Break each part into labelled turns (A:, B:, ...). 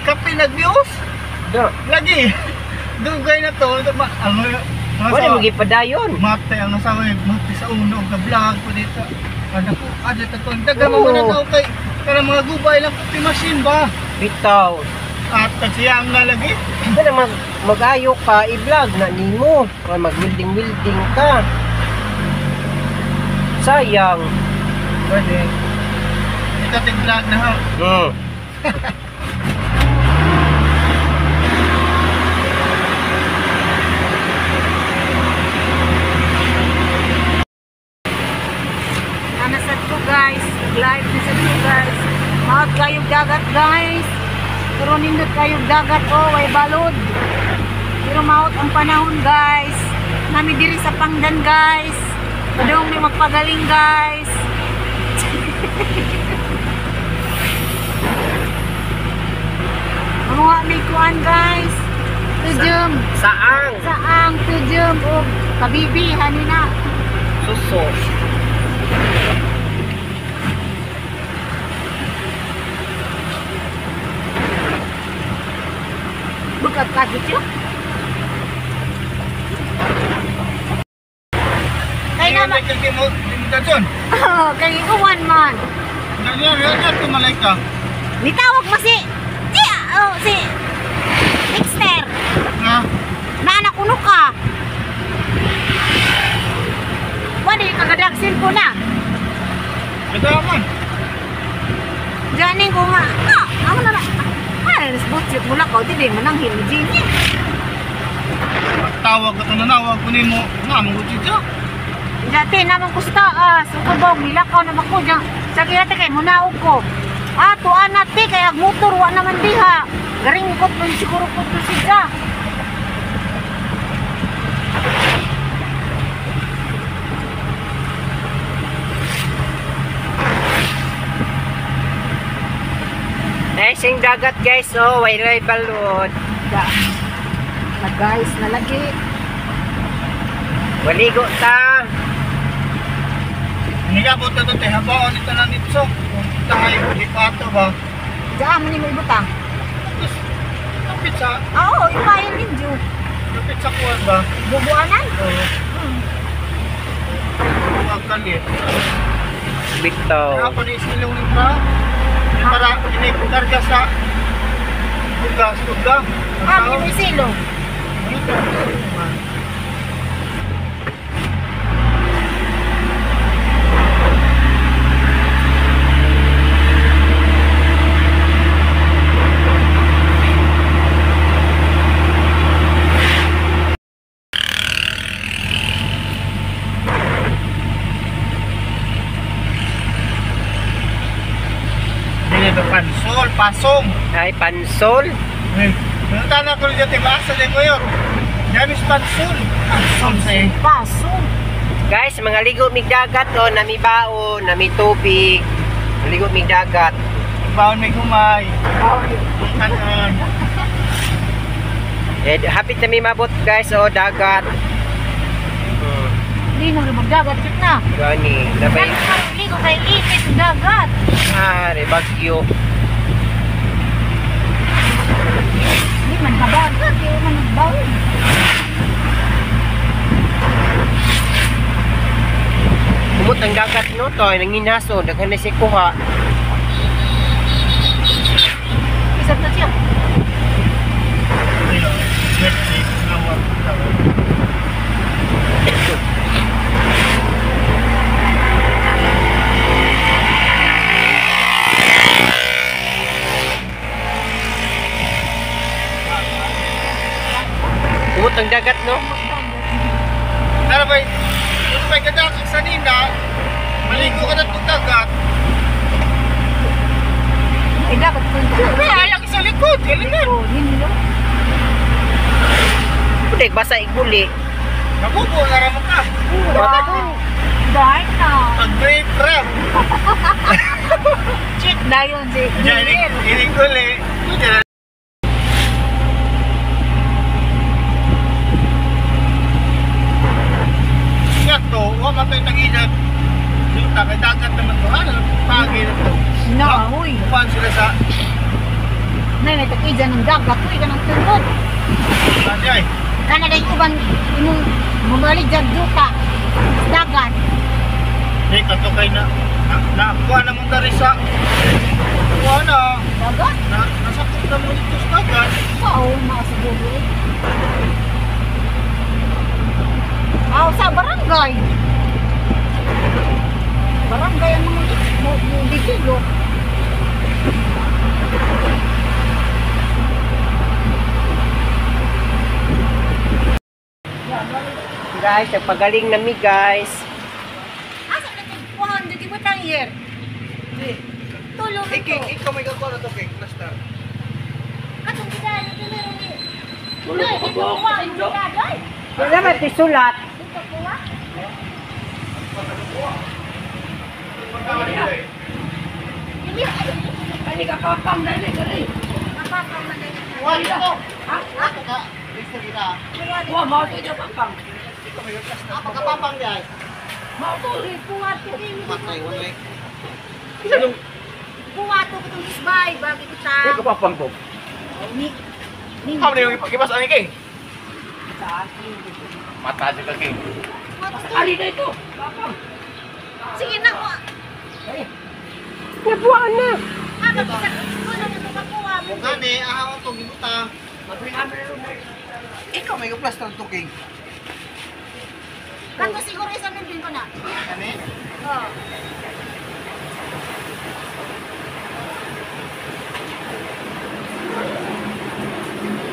A: Kape nag-views.
B: Do.
A: Lagi. Dugay na to. Ang
B: Wala mo gipadayon.
A: Mate ang asawa eh. Mate sa uno og vlog ko dito. Ada ko, ada ta to. Daga mo na to kay para mga gubay lang coffee machine ba.
B: Bitaw.
A: At tagsiyang na lagi.
B: Kana mag-ayo ka, i-vlog na nimo. Kung mag-welding-welding ka. Sayang.
A: Pwede. Ito ting vlog na ha.
C: Nanasad ko guys, live na sad ko guys. Maot kayog dagat guys. Pero nindot kayog dagat oh, way balod. Pero maot ang panahon guys. Nami diri sa Pangdan guys. Padong may magpagaling guys. Manguha may kuan guys. Tujum.
B: Saang.
C: Saang tujum og kabibi hanina.
B: Suso.
C: Bukat ka dito. Kay
A: Ngayon,
C: naman,
A: Michael, di mo, di mo dadyon.
C: kay uwan man.
A: Ganyan, ganyan, tumalay ka.
C: Nitawag mo si si oh, si Dexter.
A: Ha?
C: Naanak uno ka. Wala kagadag cellphone na.
A: Ito naman.
C: Diyanin ko nga. Ah, ako na na. Ay, response mula ko dili mananghin ni Jimmy.
A: Tawag ka nanawag ko nimo. Nga mo dito.
C: Dati naman ko sa taas. Ug kabaw nilakaw naman ko diyan. Sa kaya kay munaog ko. Ah, tuan na ti kay ag motor wa naman diha. Garingkot man siguro ko to siya.
B: Nice yung dagat guys, oh, way balod.
C: Da. Na guys, nalagi.
B: Waligo ta.
A: Nigabot na to te habaon ito na nitso. Kung tayo di pa ato ba.
C: Diyan mo nimo ibutang.
A: Tapos kapit sa
C: Ah, oo, ipain ninyo.
A: kapit sa kuwan ba?
C: Bubuanan.
A: Oo. Huwag kalit.
B: Bitaw.
A: Kaya pa ni silong ni ba? Para inikarga sa bugas uga.
C: Ah, mo isilong.
A: Dili ba pansol, pasong.
B: Ay, pansol.
A: Eh, Punta na ko dito, asa din ko yun. Jamis pansol. Pansol sa eh.
C: Paso.
B: Guys, mga ligo mig dagat, oh, nami baon, nami tubig. Ligo mig dagat.
A: Baon may humay. Kanon.
B: Eh, hapit na mi mabot guys, oh, dagat.
C: Hindi nang magdagat kit na.
B: Gani, nabay.
C: Ligo kay init dagat.
B: Ah, re, bagyo.
C: Hindi man kabagat, di man nagbawon.
B: Kumot ang dagat no to, ay nanginaso, daghan na si kuha.
C: Isa to siya.
B: Kumot ang dagat no.
A: Tara ba, kung may gadakag sa nina, maligo ka na itong dagat.
C: Ay dagat ko.
A: Kaya lagi sa likod, galingan.
C: Oh, ninyo.
B: Pwede basa iguli.
A: Nabubo na ramon ka.
C: Wow. Dahil na.
A: Pag-break ra.
C: Check na yun si
A: Diyan,
C: Jimmy.
A: inig uli. Diyan. Siya to, wa man to'y tag-inag. Yuta, kay dagat naman to. Ano, pagi na to.
C: Na, uy.
A: Kuhan sila sa
C: May may tag ng dagat, uy kanang tungod.
A: Ay.
C: Kana day uban imong mabalik dyan duta. Dagat.
A: Di kato kay na na kuha na mong dari sa kuha na
C: Dagat?
A: na nasakop na mo dito sa dagat.
C: Oo, makasiguro eh. Aw, sa barangay. Barangay ang mga mo mo.
B: Guys, nagpagaling na mi guys.
C: Asa na kay kuhan dito mo tang year? Tulong ito.
A: Ikaw may gakuha na to kay cluster.
C: Katong gidali ito meron ni. Tuloy, dito kuha ang gidali.
B: Wala man tisulat.
C: Dito kuha. Dili ay.
D: Kani ka papang dali dali.
C: Kapapang man dali.
A: Kuha dito. Ha? Ka. Listo kita.
D: Wa mao to jo papang.
A: Ikaw may cluster. Ah, pagkapapang di ay.
D: Mao to.
C: Kuha to.
A: Patay wala.
C: Kuha to katong isbay bagi kita.
E: Kapapang to.
C: Ni ni.
E: How na yung ipagibas ani king? Mata siya ka king.
D: Ali na ito. Papang.
C: Sige na ko.
B: Nabuan na.
C: Ah, mag-isa. Kuno mo makuha mo.
A: Gani, ahang to gibutang. Ikaw may plaster to king.
C: Kato siguro isa nandun ko na.
A: Kani?
C: Oo.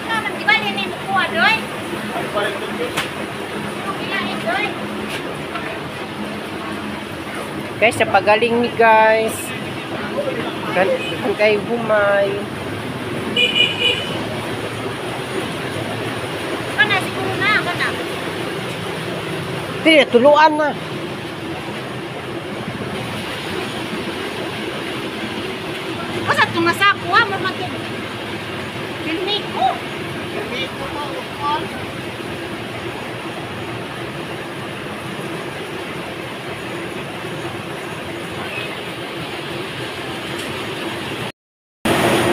C: Ikaw man, di ba nini mo kuha, Doy? Kung ilain, Doy.
B: Guys, nagpagaling mi guys. Kan kan kay humay.
C: Kana, siguro na, kana.
B: Dili tuluan na.
C: Basta itong nasa kuha mo man ito. Pilmi ko.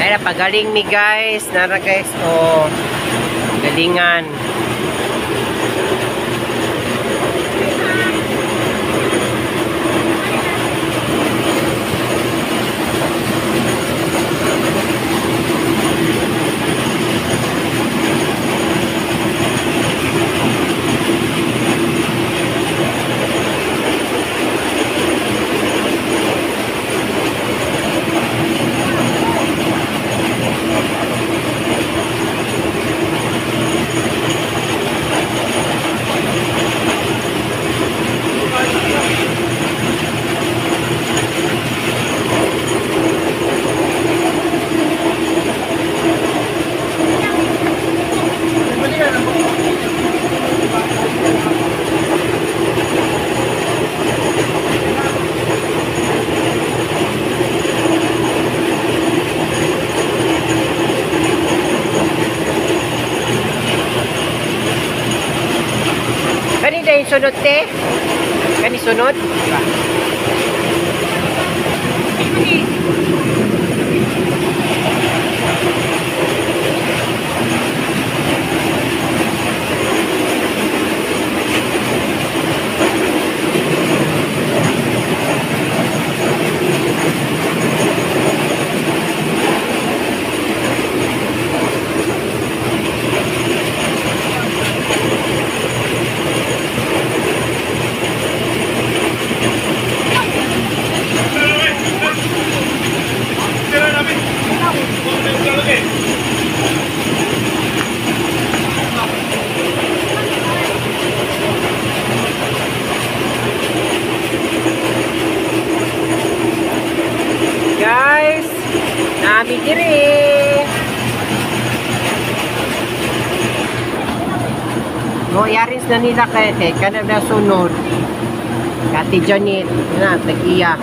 B: Kaya pagaling mi guys, nara guys oh. Galingan. Kani na yung sunod te? Kani sunod? Guys, nami diri. Mo yarins na nila kay kay kana na sunod. Kati Janet na tag-iya.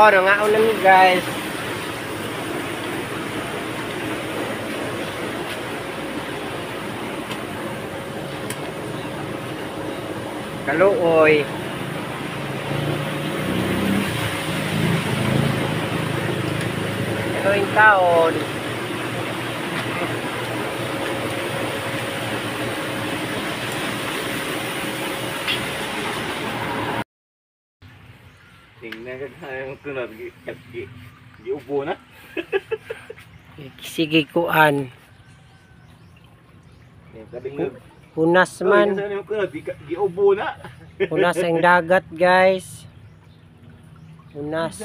B: oh, nangaon na mi guys. Kaluoy. Ito yung taon.
E: Tingnan ka kaya kunod giubo na.
B: Sige kuan. Hunas man.
E: Giubo na.
B: Hunas ang dagat guys. Hunas.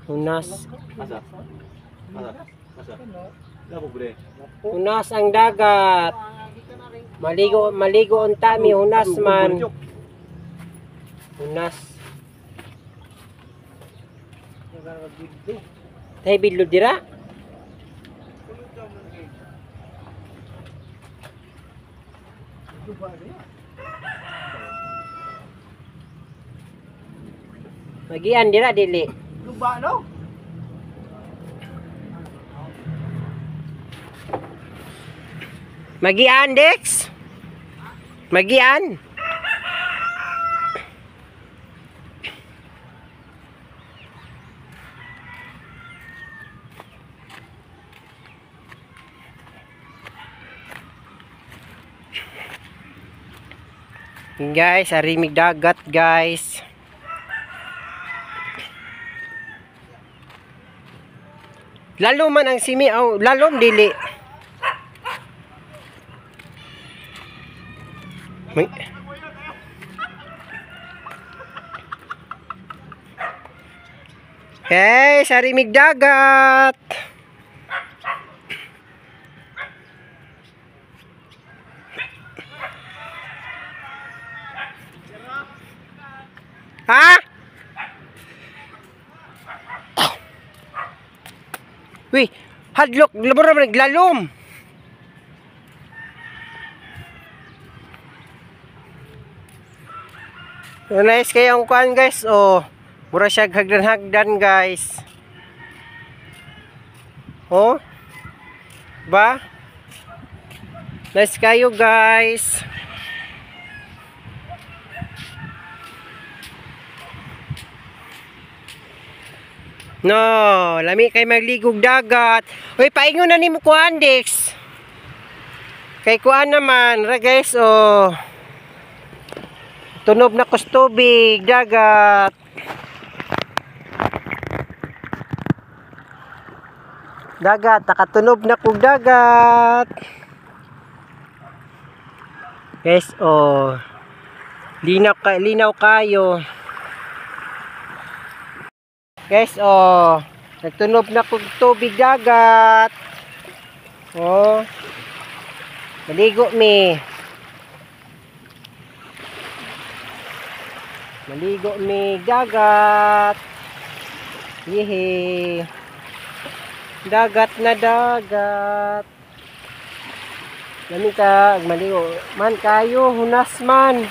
B: Hunas.
E: Asa? Asa? Asa? Lapo bre.
B: Hunas ang dagat. Maligo maligo unta mi hunas man. Hunas. Tay bidlo dira? Magian dira dili.
A: Luba no?
B: Magian Dex. Magian. Guys, arimig dagat guys. Lalo man ang simi, oh, lalom dili. Hey, sarimig dagat. Ha? Uy, hadlok, labor na naglalom. Nice kayo ang kuan guys. Oh, mura siya hagdan-hagdan guys. Oh. Ba? Nice kayo guys. No, lami kay magligog dagat. Uy, paingon na nimo kuan Dex. Kay kuan naman, ra guys, oh. Tunob na kus tubig, dagat. Dagat, nakatunob na kog dagat. Guys, oh. Linaw kayo. Guys, oh. Nagtunob na kog tubig dagat. Oh. Maligo mi. Maligo mi dagat. Yehe. Dagat na dagat. Lami ka maligo. Man kayo hunas man.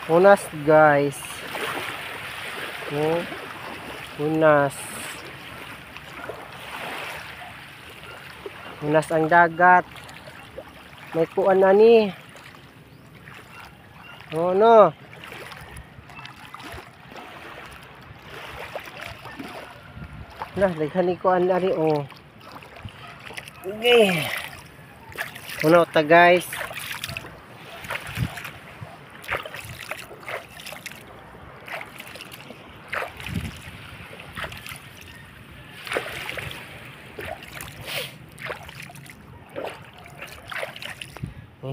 B: Hunas guys. Oh. Hunas. Hunas ang dagat. May kuan na ni. Oh no. Nah, daghan ni kuan ari oh. Okay. Uno ta guys.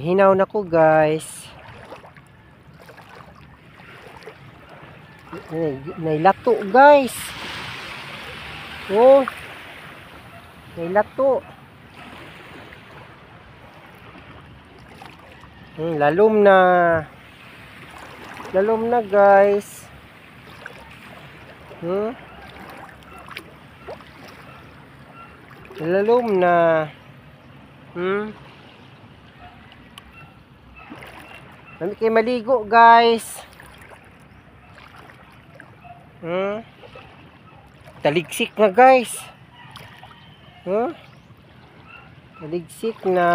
B: Hinaw na ko guys. Nailato guys. Oh. Nailato. Lalom na. Lalom na guys. Lalom na. Lami kayo maligo guys. Taligsik na guys. Taligsik na.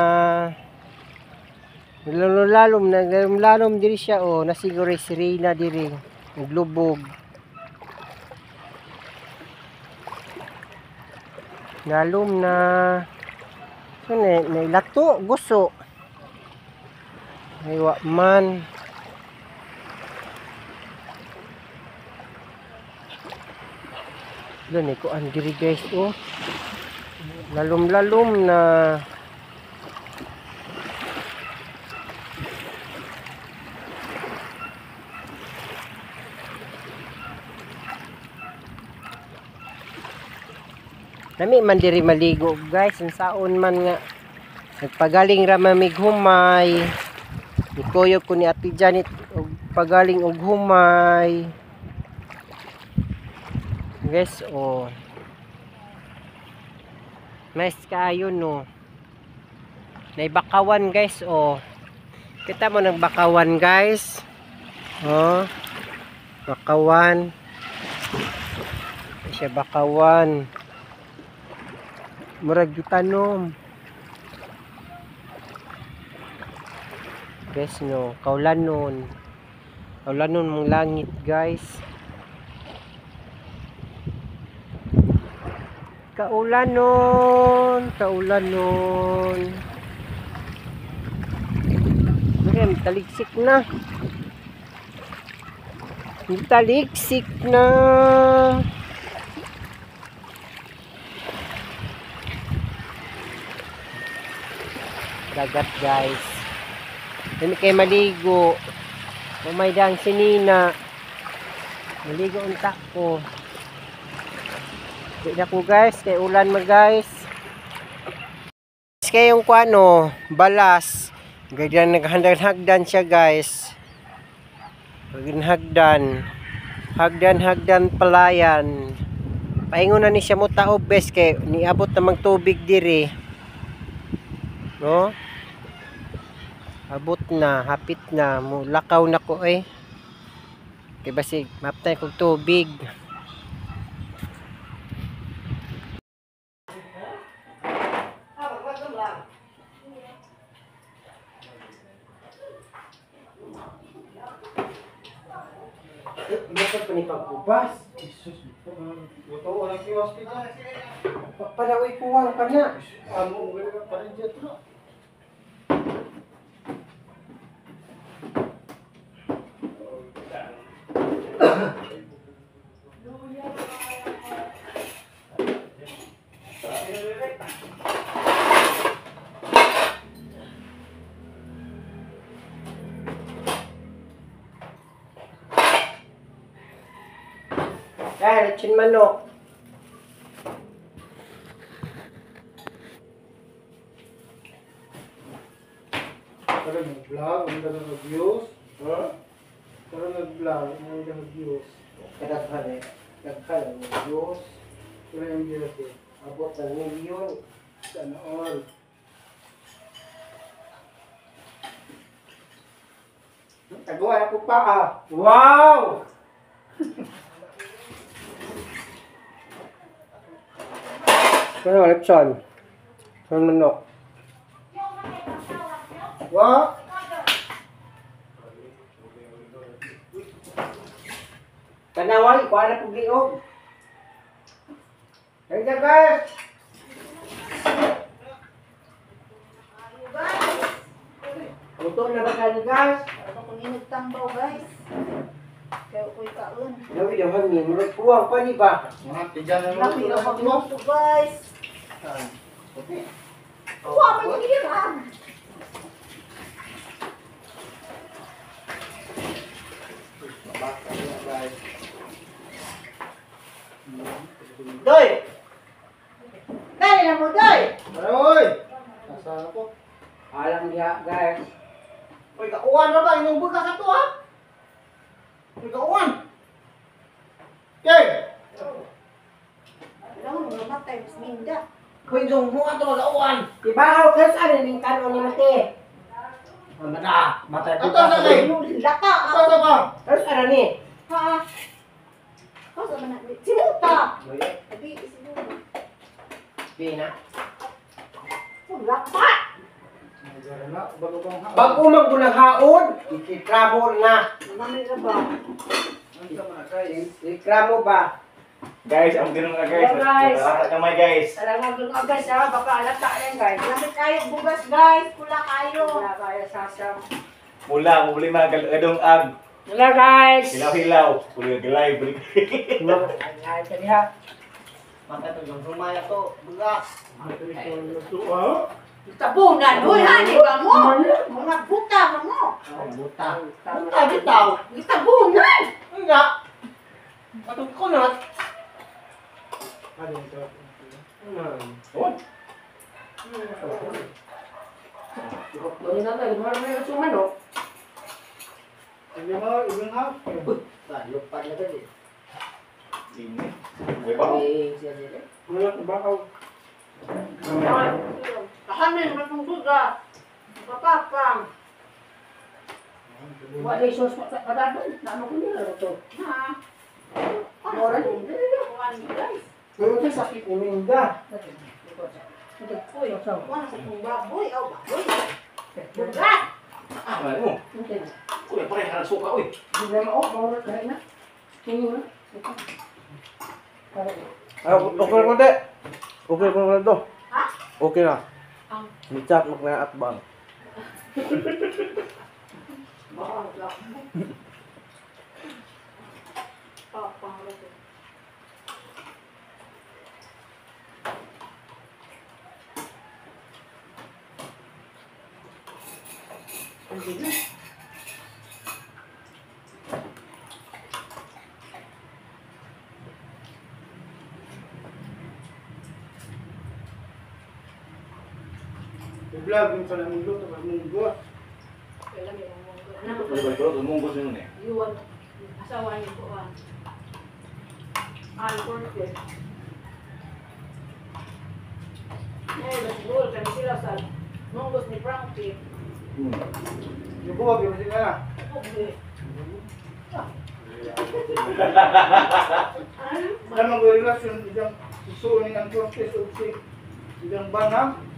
B: Lalom-lalom na, lalom-lalom diri siya oh, nasiguro si Reyna diri naglubog. Lalom na. So na nailato guso. Ay wa man. Doon ko ang diri guys oh. Lalom-lalom na. Lami man diri maligo guys, unsaon man nga nagpagaling ra mamig humay. Nikuyog ko ni Ate Janet og pagaling og humay. Guys, oh. Nice kaayo no. Naibakawan guys, oh. Kita mo ng bakawan guys. Oh. Bakawan. Siya bakawan. Murag gitanom. Guys no, kaulanon. Kaulanon mong langit guys. Kaulanon, kaulanon. Murag taligsik na. Taligsik na. Dagat guys. Hindi kayo maligo. Umaydang si Nina. Maligo unta ko. Di na ko guys. Kay ulan ma guys. Kayong kuano, balas. Ganyan naghagdan siya guys. Hagdan. Hagdan palayan. Paingon na ni siya mo taob guys kay niabot namang tubig diri. No? Abot na, hapit na, mulakaw na ko eh. Kay basig maptay kog tubig. Ano pa ni pagubas?
A: Ito, wala kiwas kita.
B: Palaway kuwang pa na.
A: Amo, wala pa rin dyan ito.
B: Ay, lechon manok.
A: Pero nag-vlog, ang ganda ng views.
B: Huh?
A: Pero nag-vlog, ang ganda ng views.
B: Kadaghan eh. Daghan ang views.
A: Pero yung views eh.
B: Abot ng milyon.
A: Sana all. Taguan ako pa ah.
B: Wow! Ano, lechon? Lechon manok.
A: Wa?
B: Tanaway, kuha na pong liog. Thank you guys! Luto na ba kayo guys?
C: Ako kung inagtambaw guys. Kaya ako'y kaon.
B: Nawi daw hangin, murag kuwang pa ni ba?
A: Mga tiyan na
C: Laki na pagluto guys.
A: Okay.
C: Kuha pa yung giliran.
B: Doy! Dali na mo, Doy!
A: Aroy! Nasaan ako?
B: Alam niya, guys.
A: Uy, kauwan na ba? Inyong bukas na to ha? Uy, kauwan! Okay!
C: Alam mo, mamatay, mas minda.
D: Hoy, dong mo ato mag-auan.
B: Ibahaw ka sa ano yung kanon ni Mate?
D: Mata, matay
A: Ato na kay!
C: Laka!
A: Ato na ba?
B: Tapos ano ni?
C: Ha? Oh, sa man. Simuta. Abi, simuta.
B: Pina.
C: Wala pa.
B: Bago man ko ng haon, ikikramo na.
C: Mami ra ba?
B: Ikramo ba?
E: Guys, ang ganun na guys.
D: Hello, guys.
E: Nakaka kamay guys.
D: Salamat dun ka guys ha, baka alata yan guys.
C: Lamit kayo bugas guys, kula kayo.
D: Wala kaya sasam.
E: Mula, problema gadong ag.
D: Wala guys.
E: Hilaw-hilaw. Puli galay, balik.
D: Ay, ay, diha.
A: Makatulong rumaya to, bugas.
C: Tabunan, hoy hani ba mo? Mga buta ba mo?
B: Buta.
A: Buta bitaw.
C: Tabunan.
A: Nga. Atong kunat.
E: Oh,
D: Doni na tayo, marami na suman oh.
B: Lupad na gali.
E: ini. May pa.
D: Eh, siya sila.
C: Kahanin man tong bugas. Papapang.
D: Wala yung sauce pa kadadon. Namo ko nila to.
C: Ha?
D: Mora ni.
C: Kuan guys.
B: Pero ito sakit ni Minda.
C: Uy, kuan sa kong baboy, aw baboy. Bugas.
E: Ah, ano? Uy, pare harang suka uy.
D: Hindi na mao, mora tayo na. Tingin na.
F: Ay, okay na konti. Okay na to.
C: Ha?
F: Okay na.
C: Ang.
F: Ni chat mag na at bang.
C: Papang.
A: Vlog yung sa munggo, sa munggo.
E: Uy, balik ko munggos yun eh.
C: Iwan. Asawa niyo po ah. Ah, korte. Eh, let's go. Kami sila sa munggos ni Frankie.
A: Yung buwag, yung sila na.
C: Okay.
A: Wala mang relasyon, isang susunin ang kortes o si isang banang.